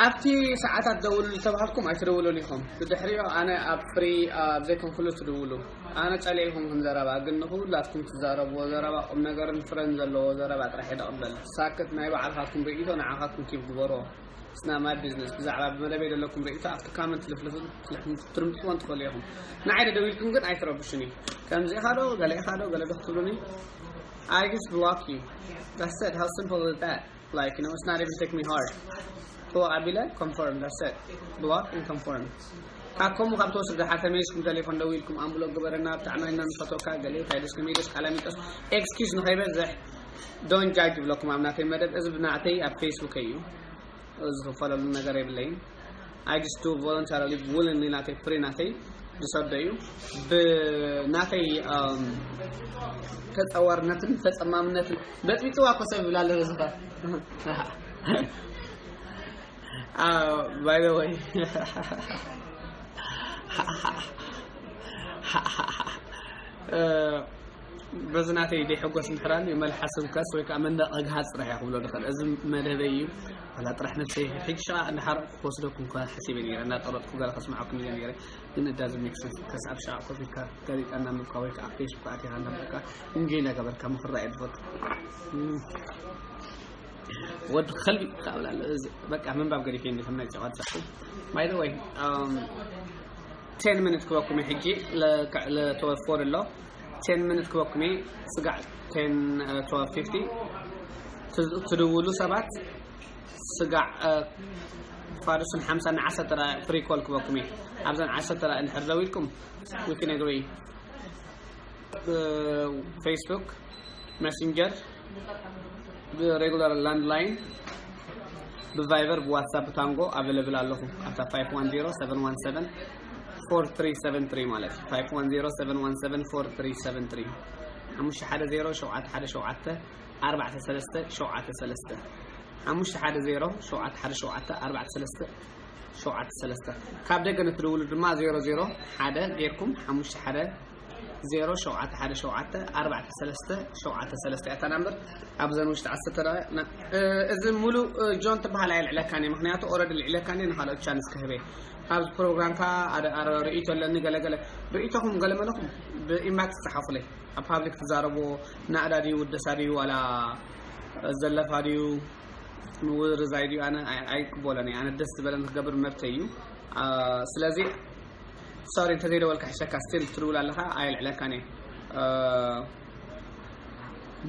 ኣብቲ ሰዓታት ደውሉ ዝተባሃልኩም ኣይትደውሉን ኢኹም። ብድሕሪኡ ኣነ ኣብ ፍሪ ኣብ ዘይኮንኩሉ ትድውሉ። ኣነ ጸሊእኩም ክንዘረባ ግን ንኹላትኩም ትዛረብዎ ዘረባ ቁም ነገርን ፍረን ዘለዎ ዘረባ ጥራሕ ይደቕበል። ሳክት ናይ ባዕልኻትኩም ርእይቶ ንዓኻትኩም ኪብ ግበሮ። ስና ማይ ቢዝነስ ብዛዕባ ብመደበይ ዘለኩም ርእይቶ ኣብቲ ካመንት ልፍልፉ ትርምጥዎን ትኽእሉ ኢኹም። ንዓይ ደደዊልኩም ግን ኣይትረብሹኒ። ከምዚ ኢኻ ዶ ገለ ኢኻ ዶ ገለ ዶ ክትብሉኒ? I just block you. That's it. How simple is that? Like, you know, it's not even take me hard. Block ኣቢለ confirm, that's it. Block and confirm. ካብ ከምኡ ካብ ትወስዱ ሓተመይስኩም ቴሌፎን ደዊልኩም ኣምብሎ ግበረና ብጣዕሚ ኢና ንፈቶካ ገለ እንታይ ደስ ከመይ ደስ ቃላሚጦስ ኤክስኪውዝ ንኸይበዝሕ don't judge ይብለኩም ኣብ ናተይ መደብ። እዚ ብናተይ ኣብ ፌስቡክ እዩ። ዝኽፈለሉ ነገር የብለይን። I just do voluntarily willingly ናተይ ፍሪ ናተይ ዝሰዶ እዩ። ብናተይ ተፀዋርነትን ተፀማምነትን በጥቢጥዋ እኮ ሰብ ይብላ ኣለረ ዝኸ by the way በዚ ናተይ ደይ ሕጎስ እንድሕር ኣልዩ መልሓስ እንከስ ወይ ከዓ መንደቕ እግሃጽ ጥራሕ እየ ክብሎ ዝኽእል። እዚ መደበይ እዩ። ዋላ ጥራሕ ነብሰይ ሕጂ ሸቓ እንድሓር ክወስደኩም እኳ ሓሲበ ነይረ፣ እናጠረጥኩ ገለ ከስምዓኩም ኢለ ነይረ። ግን እዳ ዝሜክ ሰንስ ከስ ኣብ ሸቓ ኮፍ ኢልካ ጋዜጣ እናንበብካ ወይ ከዓ ፌስቡክ ኣቲኻ እናንበብካ እንጆይ እናገበርካ ምኽራይ እየ ዝፈቱ። ወዲ ከልቢ ካብላ በቃ ምንባብ ገዲፈ እንዲ ከም ናይ ጨዋት ሳኹ። By the way, ten minute ክበኩም ሕጂ ለተወፎር ኣሎ። ten minute ክበኩም ስጋዕ ten twelve fifty ትድውሉ ሰባት ስጋዕ ፋዱስን ሓምሳ ንዓሰርተ ፍሪ ኮል ክበኩም። ኣብዘን ዓሰርተ እንድሕር ደዊልኩም we can agree። ብፌስቡክ፣ ሜሴንጀር፣ ብሬጉላር ላንድላይን፣ ብቫይበር፣ ብዋትሳፕ፣ ብታንጎ ኣቬለብል ኣለኹ። ኣብታ five one zero seven one seven four three seven three ማለት እዩ። Five one zero seven one seven four three seven three። ሓሙሽተ ሓደ ዜሮ ሸውዓተ ሓደ ሸውዓተ ኣርባዕተ ሰለስተ ሸውዓተ ሰለስተ። ሓሙሽተ ሓደ ዜሮ ሸውዓተ ሓደ ሸውዓተ ኣርባዕተ ሰለስተ ሸውዓተ ሰለስተ። ካብ ደገ ንትድውሉ ድማ ዜሮ ዜሮ ሓደ ጌርኩም ሓሙሽተ ሓደ ዜሮ ሸውዓተ ሓደ ሸውዓተ ኣርባዕተ ሰለስተ ሸውዓተ ሰለስተ እያ እታ ናምበር። ኣብዘን ውሽጢ ዓሰርተ ደቂቕ ና-፣ እ፣ እዚ ሙሉእ፣ እ፣ ጆን ትበሃል ኣየልዕለካን እየ። ምኽንያቱ ኦረዲ ልዕለካን እየ፣ ንኻልኦት ቻንስ ክህበ። ኣብዚ ፕሮግራምካ ኣደ-፣ ኣረ ርእይቶ ኣለኒ ገለገለ። ርእይቶኹም ገለመለኹም ብኢንባክስ ጸሓፉለይ። ኣብ ፓብሊክ ትዛረብዎ ናእዳ ድዩ፣ ውደሳ ድዩ፣ ዋላ ዘለፋ ድዩ፣ ምውርዛይ ድዩ፣ ኣነ ኣይ-፣ ኣይቅበሎን እየ። ኣነ ደስ ዝበለኒ ክገብር መብተይ እዩ። አ፣ ስለዚ ሶሪ፣ እንተዘይደወልካ ሕሸካ፣ ስቲል ትድውል ኣለኻ፣ ኣየልዕለካን እየ። እ፣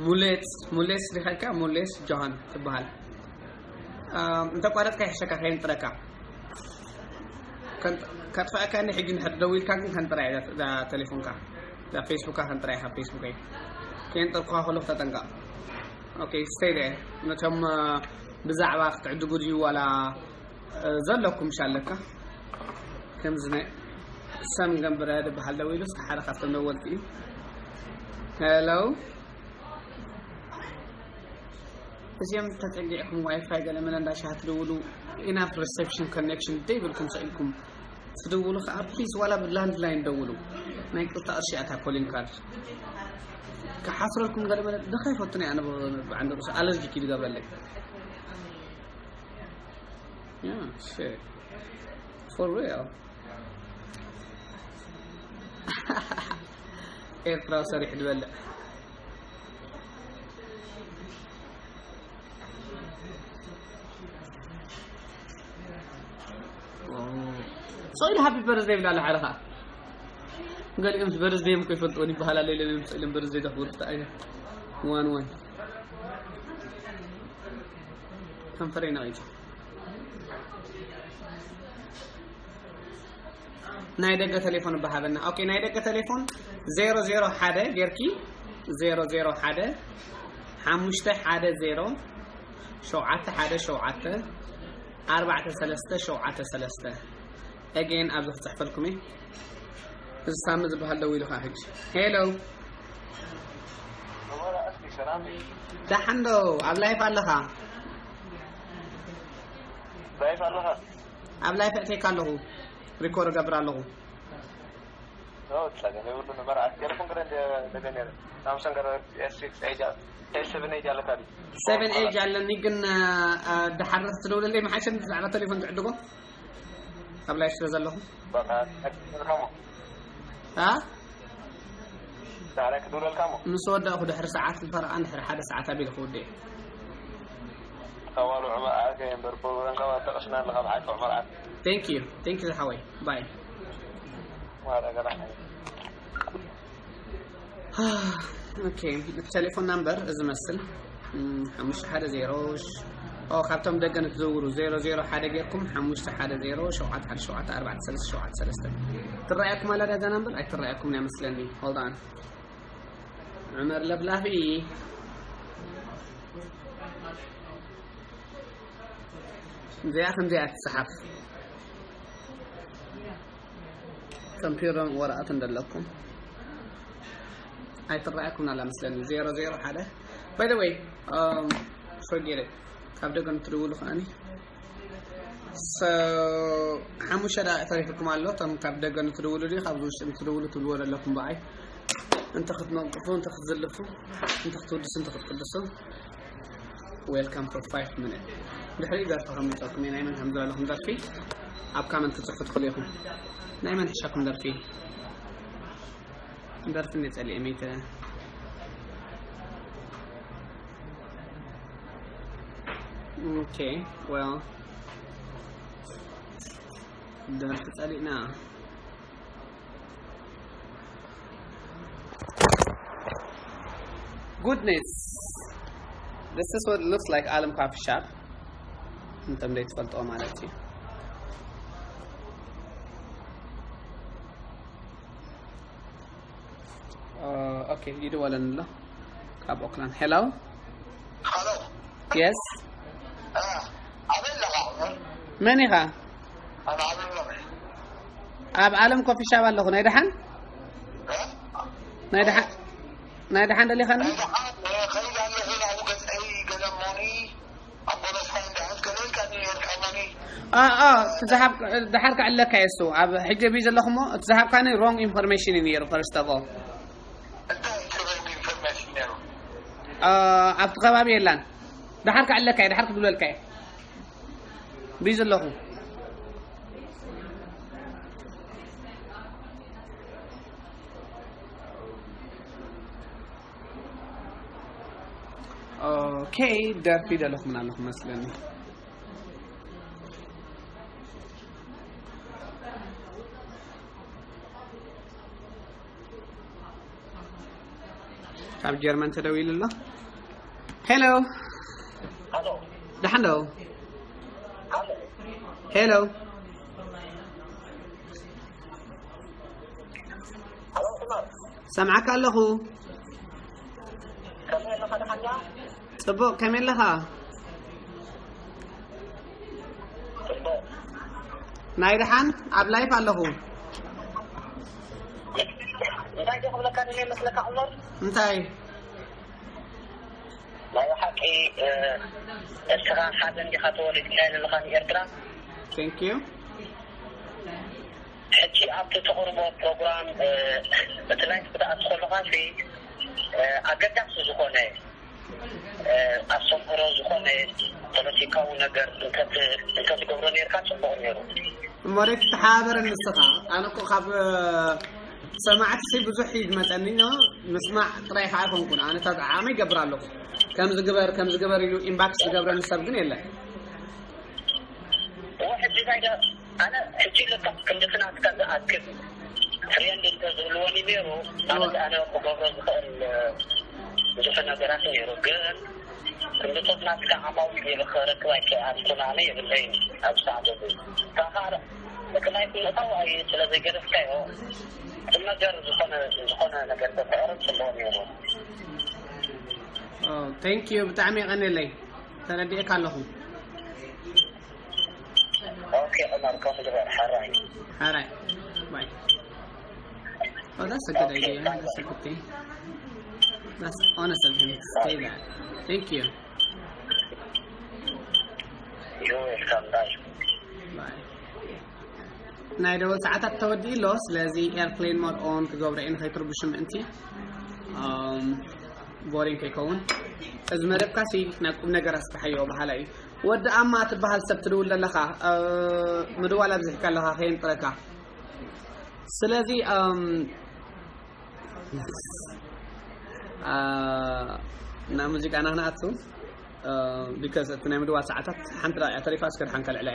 ሙሌስ፣ ሙሌስ ዲኻ ኢልካ? ሙሌስ ጆሃን ትበሃል። እ፣ እንተቋረጽካ ይሕሸካ፣ ከየንጥረካ። ከንጥ-፣ ከጥፍአካ እንዲ ሕጂ እንድሕር ደዊልካ ግን ከንጥራ እያ እዛ ቴሌፎንካ። እዛ ፌስቡካ ከንጥራ እያ፣ ካብ ፌስቡከይ። ከየንጠርኩኻ ከለኹ ተጠንቀቕ። ኦኬ፣ stay there። ነቶም፣ እ፣ ብዛዕባ ክትዕድጉ ድዩ ዋላ ዘለኩም ሻለካ ከምዚ ናይ ሰም ገንብረ ዝበሃል ደው ኢሉ እስከ ሓደ ካብቶም ደወልቲ እዩ። ሄሎ፣ እዚኦም ተጸጊዕኩም ዋይፋይ ገለ መለ እንዳሻህ ትደውሉ፣ ኢናፍ ሪሰፕሽን ኮኔክሽን ደይብልኩም ሰኢልኩም ትድውሉ ከዓ ፕሊዝ ዋላ ብላንድ ላይን ደውሉ። ናይ ቅልታ ቅርሺ ኣታ ኮሊንግ ካርድ ክሓስረልኩም ገለ መለ ደኸ ይፈቱን እየ ኣነ ብዓንደ ርእሱ ኣለርጂክ እዩ ዝገብረለይ። Yeah, shit. For real. ኤርትራዊ ሰሪሕ ዝበልዕ። ሶ ኢለ ሃፒ በርዝደይ ይብላ ኣለ ሓደ ኸዓ። ገሊኦም በርዝደዮም እኮ ይፈልጥዎን ይበሃል ኣሎ ኢለ ምጽእ ኢሎም በርዝደይ ዘኽብሩ እንታይ ዓይነት ዋን ዋን። ከንፈረይ ነቒጹ። ናይ ደገ ቴሌፎን እባ ሃበና። ኦኬ፣ ናይ ደገ ቴሌፎን ዜሮ ዜሮ ሓደ ጌርኪ፣ ዜሮ ዜሮ ሓደ ሓሙሽተ ሓደ ዜሮ ሸውዓተ ሓደ ሸውዓተ ኣርባዕተ ሰለስተ ሸውዓተ ሰለስተ። ኤጌን ኣብዚ ክጽሕፈልኩም እየ። እዚ ሳሚ ዝበሃል ደው ኢሉ ኸዓ ሕጂ። ሄሎ። ደሓን ዶ? ኣብ ላይፍ ኣለኻ? ላይፍ ኣለኻ? ኣብ ላይፍ ኣእትየካ ኣለኹ። ሪኮርድ እገብር ኣለኹ። ኦ፣ ጸገም የብሉን። መርዓት ቴሌፎን ገለ እንደ-፣ እንደገና ነረ። ሳምሰንግ ገለ ኤስ ሲክስ ኤጅ፣ ኤስ ሰቨን ኤጅ ኣለካ ድዩ? ሰቨን ኤጅ ኣለኒ ግን፣ እ፣ እ፣ ድሓር ክትደውለለይ መሓሸኒ ብዛዕባ ቴሌፎን ትዕድጎ ኣብ ላይፍ ስለ ዘለኹ። በቃ፣ እልካሞ። አ? ዳሕራይ ክድውለልካሞ። ምስ ወዳእኹ ድሕሪ ሰዓት ፈረቓ፣ ድሕሪ ሓደ ሰዓት ኣቢለ ክውድእ። ተዋሉ ዑመር ዓርከይ እምበር ፕሮግራም ካብ ኣጠቕስና ኣለኻ ብሓቂ ዑመር ዓርከይ። Thank you. Thank you ዝሓወይ። ባይ። ዋላ ገና። ኦኬ፣ እቲ ቴሌፎን ናምበር እዚ መስል፣ እም፣ ሓሙሽተ ሓደ ዜሮ፣ ኦ፣ ካብቶም ደገ ንትዝውሩ፣ ዜሮ ዜሮ ሓደ ጌርኩም፣ ሓሙሽተ ሓደ ዜሮ፣ ሸውዓተ ሓደ ሸውዓተ፣ ኣርባዕተ ሰለስተ ሸውዓተ ሰለስተ። ትረኣየኩም ኣላ ዳዛ ናምበር? ኣይትረኣየኩም እያ መስለኒ። Hold on። ዑመር ለፍላፊ። እዚኣ ከምዚኣ ትጽሓፍ። ኮምፒውተርን ወረቐትን ዘለኩም። ኣይትረኣየኩም ኣላ መስለኒ። ዜሮ ዜሮ ሓደ። By the way, um, forget it። ካብ ደገ ንትድውሉ ከኣኒ። So፣ ሓሙሽተ ደቂቕ ተሪፍኩም ኣሎ። እቶም ካብ ደገ ንትድውሉ ድዩ፣ ካብዚ ውሽጢ ንትድውሉ ትብልዎ ዘለኩም ብኣይ። እንተ ክትነቅፉ፣ እንተ ክትዝልፉ፣ እንተ ክትውድሱ፣ እንተ ክትቅድሱ። Welcome for five minutes። ድሕሪ ደርፊ ከመይፀኩም እየ፣ ናይ መን ከም ዝበለኹም ደርፊ ኣብ ካመንት ክትፅሕፉ ትኽእሉ ኢኹም። ናይ መን ሕሻኩም ደርፊ? ደርፊ እንደ ጸሊኤ መይተ። Okay, well፣ ደርፊ ጸሊእና። Goodness. This is what it looks like, ዓለም coffee shop። እንተም ደይ ትፈልጦ ማለት እዩ። ኦኬ፣ ይደወለኒ ኣሎ ካብ ኦክላንድ። ሄሎ። ሄሎ። የስ። እ፣ ኣበይ ኣለኻ? መን ኢኻ? ኣነ ዓለም ኣለኹ። ኣብ ዓለም ኮፊ ሻፕ ኣለኹ። ናይ ደሓን? እ? ናይ ደሓን፣ ናይ ደሓን ደሊኻኒ? ናይ ደሓን፣ እ፣ ከይድ ኣለኹ ናብኡ ገጸይ ገለ እሞኒ። ኣቦ ተስፋይ እንዳሕዝ ከለይ ካኒ ነርካ እሞኒ። አ፣ አ፣ እቲ ዝሃብ-፣ ደሓር ክዕለካ እየ እሱ። ኣብ ሕጂ ብዩ ዘለኹ እሞ፣ እቲ ዝሃብካኒ ሮንግ ኢንፎርሜሽን እዩ ነይሩ፣ ፈርስት ኦፍ ኦል። እንታይ እቲ ሮንግ ኢንፎርሜሽን ነይሩ? አ፣ ኣብቲ ከባቢ የላን። ደሓር ክዕለካ እየ፣ ደሓር ክድውለልካ እየ። ብዩ ዘለኹ። ኦኬ፣ ደርፊ ደለኹ ምን ኣለኹ መስለኒ። ካብ ጀርመን ተደዊሉ ኣሎ። ሄሎ። ሄሎ። ደሓን ዶ? ሄሎ። ሄሎ። ሄሎ፣ ዑመር። ሰምዓካ ኣለኹ። ከመይ ኣለኻ? ደሓን ዲኻ? ጽቡቕ፣ ከመይ ኣለኻ? ጽቡቕ። ናይ ደሓን ኣብ ላይፍ ኣለኹ። እንታይ ዶ ክብለካ ደልየ መስለካ ዑመር? እንታይ? ናይ ብሓቂ፣ እ፣ እስኻ ሓዘን ዲኻ ተወሊድካያ ዘለኻ ንኤርትራ? Thank you። ሕጂ ኣብቲ ተቕርቦ ፕሮግራም፣ እ፣ እቲ ላይፍ ክትኣቱ ከለኻሲ፣ እ፣ ኣገዳሲ ዝኾነ፣ እ፣ ኣስተምህሮ ዝኾነ ፖለቲካዊ ነገር እንተት-፣ እንተትገብሮ ነይርካ ጽቡቕ ነይሩ። እሞ ደይ ትተሓባበረኒ ንስኻ? ኣነ እኮ ካብ፣ እ፣ ሰማዕቲ ብዙሕ እዩ ዝመጸኒ፣ ኖ? ምስማዕ ጥራይ ከዓ ኣይኮንኩን። ኣነ ተጠዓዓመ ይገብር ኣለኹ። ከምዚ ግበር፣ ከምዚ ግበር ኢሉ ኢንባክስ ዝገብረኒ ሰብ ግን የለን። እወ፣ ሕጂ እንታይ ደ-፣ ኣነ ሕጂ ለካ ክንዲ ፍናትካ ዝኣክል ፍሬንድ እንተዝህልወኒ ነይሩ፣ ማለት እወ። ኣነ ክገብሮ ዝኽእል ብዙሕ ነገራት ነይሩ። ግን ክንድታት ናትካ ዓማዊል ኢለ ክረክብ ኣይከኣልኩን። ኣነ የብለይን ኣብ ሰዓት እዚ። ታኻር እቲ ናይ ኩነታው ኣይ ስለ ዘይገደፍካዮ፣ ቁም ነገር ዝኾነ፣ ዝኾነ ነገር ተተቕርብ ጽቡቕ ነይሩ። ኦ፣ thank you፣ ብጣዕሚ የቐንየለይ። ተረዲኤካ ኣለኹ። ኦኬ፣ ዑመር፣ ከምኡ ግበር፣ ሓራይ። ሓራይ። ባይ። Oh, that's a good Okay, idea. That's a good thing. That's honest of him to say that. Thank you. You're welcome, bye. Bye. ናይ ደወል ሰዓታት ተወዲኡ ኣሎ። ስለዚ ኤርፕሌን ሞድ ኦን ክገብሮ እየ ንኸይትርብሹ ምእንቲ። Um, ቦሪንግ ከይከውን። እዚ መደብካ ሲ ናይ ቁም ነገር ኣስፍሓዮ በሃላ እዩ። ወዲ ኣማ ትበሃል ሰብ ትድውል ዘለኻ፣ እ፣ ምድዋል ኣብዚሕካ ኣለኻ፣ ከየንጥረካ። ስለዚ፣ እም፣ እ፣ ናብ ሙዚቃና ክንኣቱ፣ እ፣ ቢካዝ እቲ ናይ ምድዋል ሰዓታት ሓንቲ ደቂቃ ተሪፋ፣ እስከ ድሓን ከልዕላ።